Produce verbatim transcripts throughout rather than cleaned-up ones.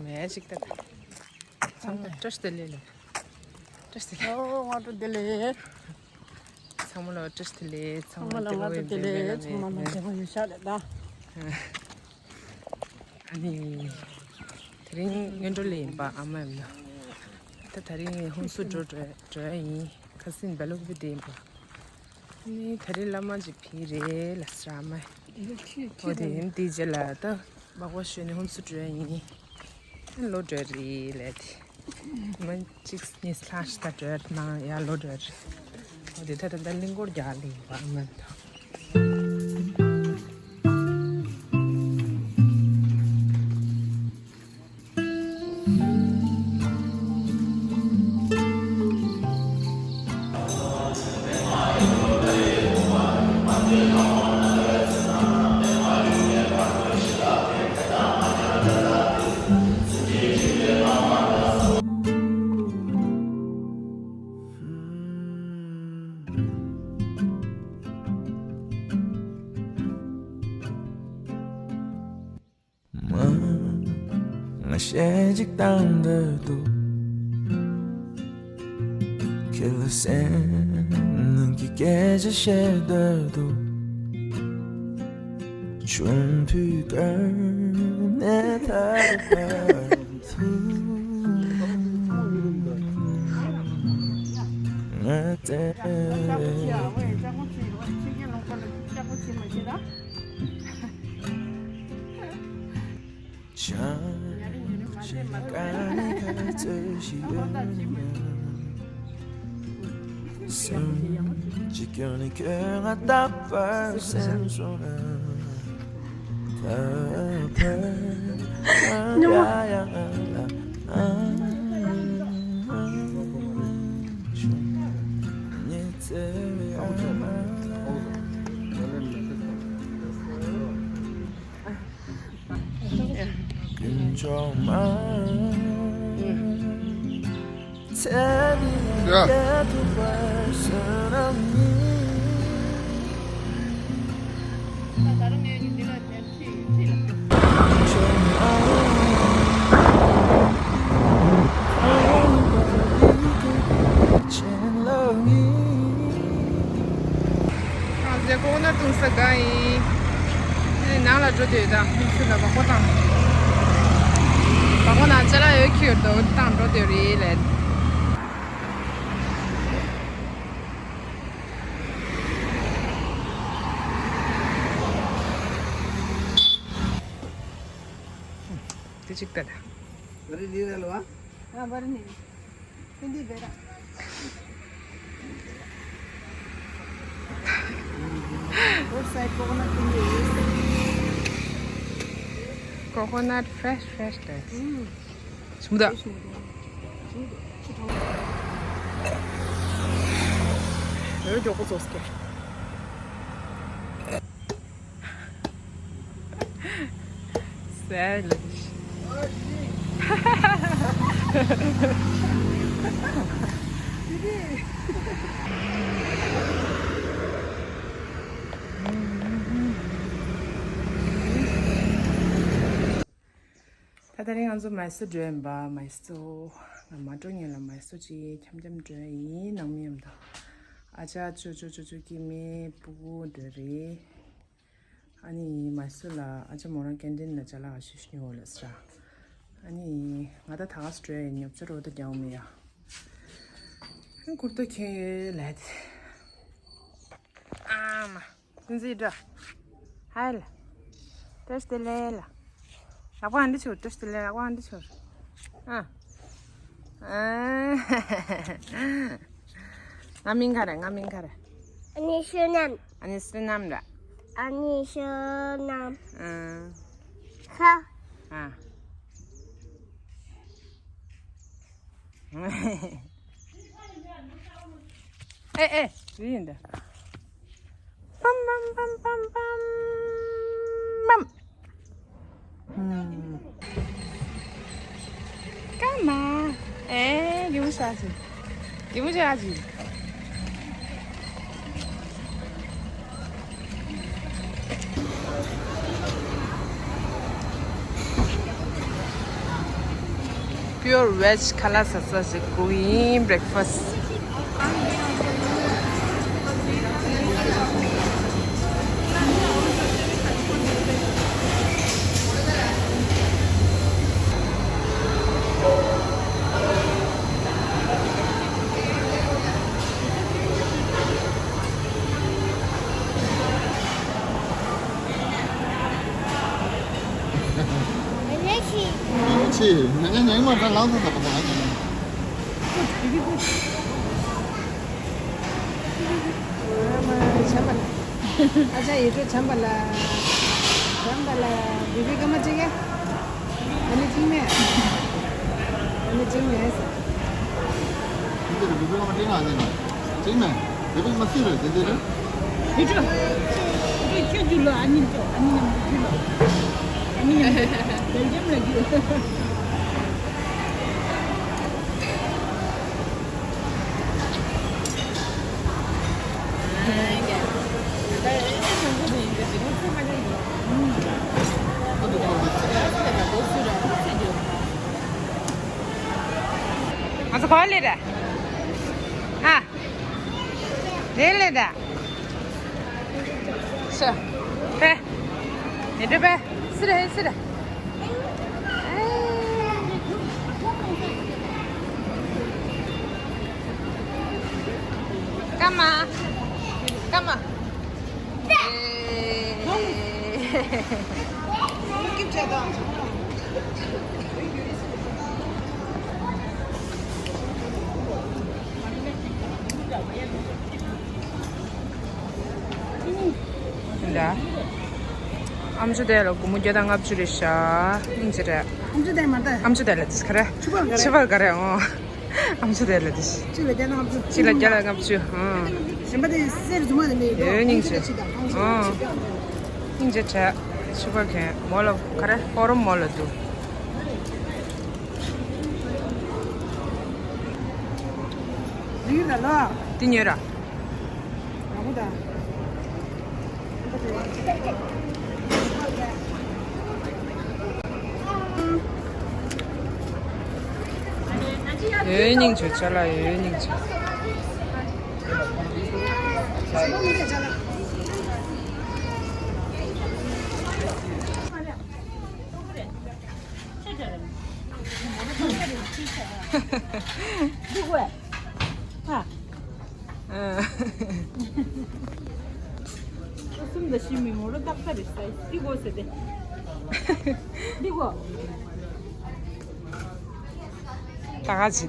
མེད་ཅིག་ད། ཚང་མ་བཀྲ་ཤིས་བདེ་ལེགས་ལ། བཀྲ་ཤིས་བདེ་ལེགས། ཨོ་ང་བཀྲ་ཤིས་བདེ་ལེགས། ཚང་མ་ལ་བཀྲ་ཤིས་བདེ་ལེགས། ཚང་མ་ལ་ང་བཀྲ་ཤིས་བདེ་ལེགས། ཚང་མ་ལ་བདེ་པོ་ཡོད་ཤག་རེད་ད། ཨ་ནི། དེ་རིང་སྔོན་འགྲོ་ལས་ཡིན་པ་ཨ་མ་ཡིན་ན། ད་དེ་རིང་ཧུན་སུར་འགྲོ་འགྲོ་འགྲོ་ཡ་ཡིན། ཁ་སང་སྦེལ་ཀོབ་བསྡད་ཡིན་པ། ནི་དེ་རིང་བླ་མ་ཅིག་ཕེབས་རེད་ལབ་ཟེར་ཨ་མས། འོ་དེ་ཡིན་དེའི་རྗེས་ལ་ད་སྦག་སྦག་ཞོན་ནས་ཧུན་སུར་འགྲོ་ཡ་ཡིན། ལོག་འགྲོ་རེད་ལབ་དེ། མ་གཅིག་གཉིས་ལྷག་ཞིག་ད་འགྲོ་ན་ཡར་ལོག་འགྲོ་རེད། འོ་དེ་ད་ད་ད་གླིང་སྐོར་རྒྱག་གླིང་བ་མ་ད། མ། ང་གཞས་ཅིག་བཏང་འདོད་འདུག་ཁྱེད་ལ་སེམས་ནང་གི་སྐད་ཆ་བཤད་འདོད་འདུག་ཆུང་དུས་ཀར་ནས་ད་བར་དུ་ང་བཙལ། ང་ཚོའི་ཀོ་ཀོ་ནཊ་བཏུང་ས་འགའ་ཡིན། དེ་ནས་ནང་ལ་འགྲོ་འདོད་ད་མི་ཚོ་ལ་བག་པ་བཏང་། བག་པ་ནང་ཅ་ལག་ཡོད་ཁྱེར་འདུག་བཏང་འགྲོ་འདོད་རེད་ལས། དེ་གཅིག་ལྟ་ད། Where is Niralva? Ah, Varni. Hindi bera. Roadside coconut hindi. Coconut fresh, fresh taste. Mm. Smuda. Very joko soske. Sandwich. ད་དེ་རིང་ང་ཚོ་མའི་སོར་འགྲོ་ཡིན་པ། མའི་སོར། ང་མ་འགྲོ་སྔོན་ལ་མའི་སོར་ཅིག་འཁྱམ་འཁྱམ་འགྲོ་ཡིན། ནང་མི་མཉམ་དུ། ཨ་ཅག་ཅོ་ཅོ་ཅོ་ཅོ་སྐྱེ་དམན་སྤུ་གུ་འགྲོ་རེད། ཨ་ནི་མའི་སོར་ལ་ཨ་ཅག་མོ་རང་ཀན་ཊིན་ལ་ཅ་ལག་ཞིག་ཉོ་ལ་ཟེར། ཨ་ནི་ང་ད་ད་ག་སེ་འགྲོ་ཡིན། ཉོབ་ཆ་རོ་ད་རྒྱག་མི་ཡ། ཨ་ནི་ཀུར་ཏོ་ཁྱེར་ཡོད་ལབ་དེ། ཨ་མ། སེམས་ཅན་འདྲ། ཧའི་ལ། བཀྲ་ཤིས་བདེ་ལེགས་ལ། ལག་པ་ཨ་འདི་ཆོར། བཀྲ་ཤིས་བདེ་ལེགས། ལག་པ་ཨ་འདི་ཆོར། ཨ། ཨ། ང་མིང་ག་རེ། ང་མིང་ག་རེ། ཨ་ནི་བསོད་ནམས། ཨ་ནི་བསོད་ནམས་ར། ཨ་ནི་བསོད་ནམས། ཨ། ཁ། ཨ། ཨེ་ཨེ། རི་ཡིན་ད། པམ་པམ་པམ་པམ་པམ། ཧུམ། ཀ་མ། ཨེ། གི་མུ་ཤ་ཅི། གི་མུ་ཤ་ཅི། Pure veg ཁ་ལག་ཟ་ས་ཞིག་སྒུག་ཡིན། breakfast། ཆི། ང་ཉན་ཉན་མ་ཐག་ལངས་ཐག་ཐག་པ་ང་ཉན། ཨ་ཅག་ཡིད་སྤྲོ་བྱམས་པ་ལ། བྱམས་པ་ལ་བི་བི་ཀ་མ་ཅིག་ག་ཨ་ནི་ཅིག་མེད། ཨ་ནི་ཅིག་མེད་ཟེར། འདི་འདྲ་བི་བི་ཀ་མ་ཅིག་ང་ཉན་ཅིག་མེད། བི་བི་ཀ་མ་སུ་རེད་འདི་འདི་རེད། ཡིད་སྤྲོ། ཁྱོད་ཁྱོད་རྒྱུ་ལ་ཨ་ནི་ཅོ་ཨ་ནི་ཉམས་རྒྱུ་ལ། ཨ་ནི་ཉམས་རྒྱུ། བེལ་ཇམ་ལ་རྒྱུ། ང་ཚོ་ག་པར་སླེབས་རེད། ཨ། རེད་ལེ་ད། ཤ། པེ། ཡེ་དྲི་པེ། སི་རེ་སི་རེ། ཀ་མ། ཀ་མ། ཨེ། ལ། ཨམ་ཅོག་དེ་ལ་སྒོར་མོ་བརྒྱ་དང་ལྔ་བཅུ་རེད་ཤག་སྙིང་རྗེ་རེད། ཨམ་ཅོག་དེ་མ་ད། ཨམ་ཅོག་དེ་ལ་དེ་ག་རེ། ཕྱུ་པ་ག་རེ། ཕྱུ་པ་ག་རེ་འོང་། ཨམ་ཅོག་དེ་ལ་དེ། གཅིག་ལ་བརྒྱ་དང་ལྔ་བཅུ། གཅིག་ལ་བརྒྱ་དང་ལྔ་བཅུ། ཨང་། གཞན་པ་དེ་གསེར་རྫུན་མ་དེ་མེད་དོ། ཡོད་སྙིང་རྗེ། ཨང་། སྙིང་རྗེ་བྱས། ཕྱུ་པ་གན་མོ་ལ་ག་རེ་ཧྥོ་རོམ་མོ་ལ་འདུག་རིག་ལ་ལ། དེ་ཉོས་ར། ང་མོ་ད། ཡོད་སྙིང་རྗེ་ཅ་ལག་ཡོད་སྙིང་རྗེ། འདུག་གས། ཨ། ཨ། གསུམ་དང་བཞི་མི་མོ་རོ་ཏག་ཏག་རེད་ས་འདི་གོ་ཟེར་ཏེ། འདི་གོ། ད་ག་ཅི།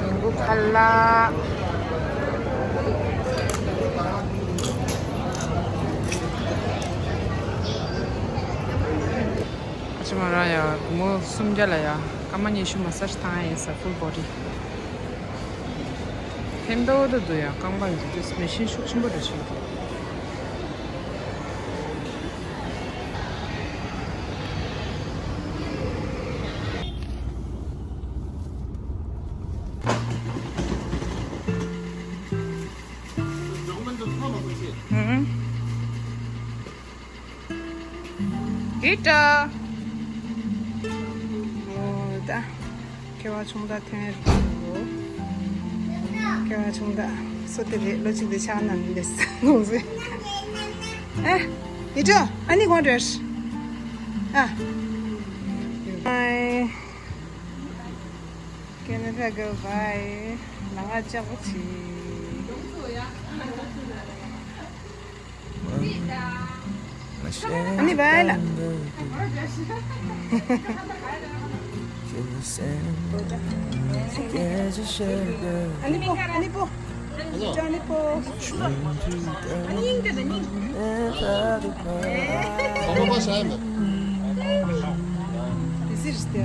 རིང་པོ་ཁ་ལག་ཨ་ཅེ་མ་རང་ཡ་སྒོར་མོ་སུམ་བརྒྱ་ལ་ཡ་སྐར་མ་ཉི་ཤུ་མ་སཱ་ཇི་བཏང་ཡ་ཡིན་ས། ཕུལ་བོ་ཌི། ཕན་ཐོགས་ད་འདུག་ཡ། རྐང་པ་འདི་དུས་མེ་ཤིན་ཤུགས་ཆེན་པོ་འདྲ་ཞིག་འདུག་ཨུ། ཨི་ཏྲ། འོ་ད། སྐྱེ་བ་ཆུང་ད་ཐོན་རེད་འདུག་སྐྱེ་བ་ཆུང་ད། སོ་དེ་རེད། ལོ་གཅིག་དེ་ཆགས་ན་མི་འདེད་ནོངས་སེ། ཨ། ཨི་ཏྲ། ཨ་ནི་གོང་འདྲ། ཨ། Bye. Canada girl bye. ལ་ང་ལྕགས་པོ་ཆེ། ཨ་ནི་བའི་ལ། ཨ་ནི་པོ། ཨ་ནི་པོ། ཨ་ནི་པོ། ཨ་ནི་ཡིན་ཏེ་ད་ནི། ཨ་མ་པ་ས་ཡ་མ། དེ་སི་རིས་ཏེ།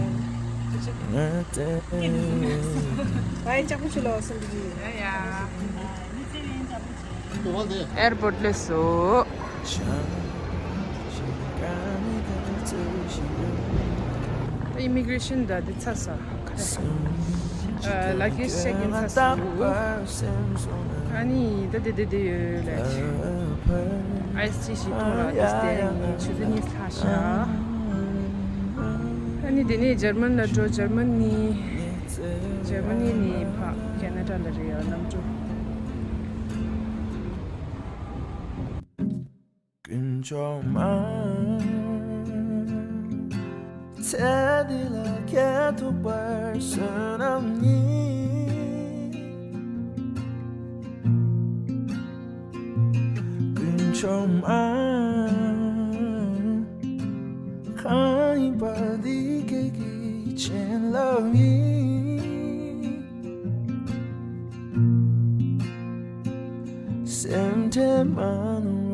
བའི་ལྕགས་པོ་ཆུ་ལོག་སོང་གི། ཡ་ཡ། ཨེར་པོར་ཊི་སླེབས་སོང་། ད་ཨི་མི་གྷི་རེ་ཤན་ད་འདི་ཚར་སོང་། ཨ། ལ་གེ་ཇི་ཅེག་ཨིན་ཚར་སོང་། ཨ་ནི་ད་དེ་དེ་དེ་ཡོད་ལ། ཨའི་སི་ཊི་ཞིག་འཐུང་ལ་དེ་སྟེ་ཡིན་ཆུ་ཚོད་གཉིས་ལྷག་ཤག་ཨ་ནི་དེ་ནས་འཇར་མན་ལ་འགྲོ། འཇར་མ་ནི། འཇར་མ་ནི་ནས་ཕར་ཁེ་ན་ཌ་ལ་རེད་ཡ། གནམ་གྲུ། དཀོན་མཆོག་མ། ཚེ་འདི་ལ་ཁྱེད་ཐུག་པར་བསོད་ནམས་ཉིད། དཀོན་མཆོག་མ། གང་ཡིན་པ་འདི་སྐད་ཀྱི་བྱིན་རླབས་ཡིན། སེམས་ཁྲལ་མ་གནང་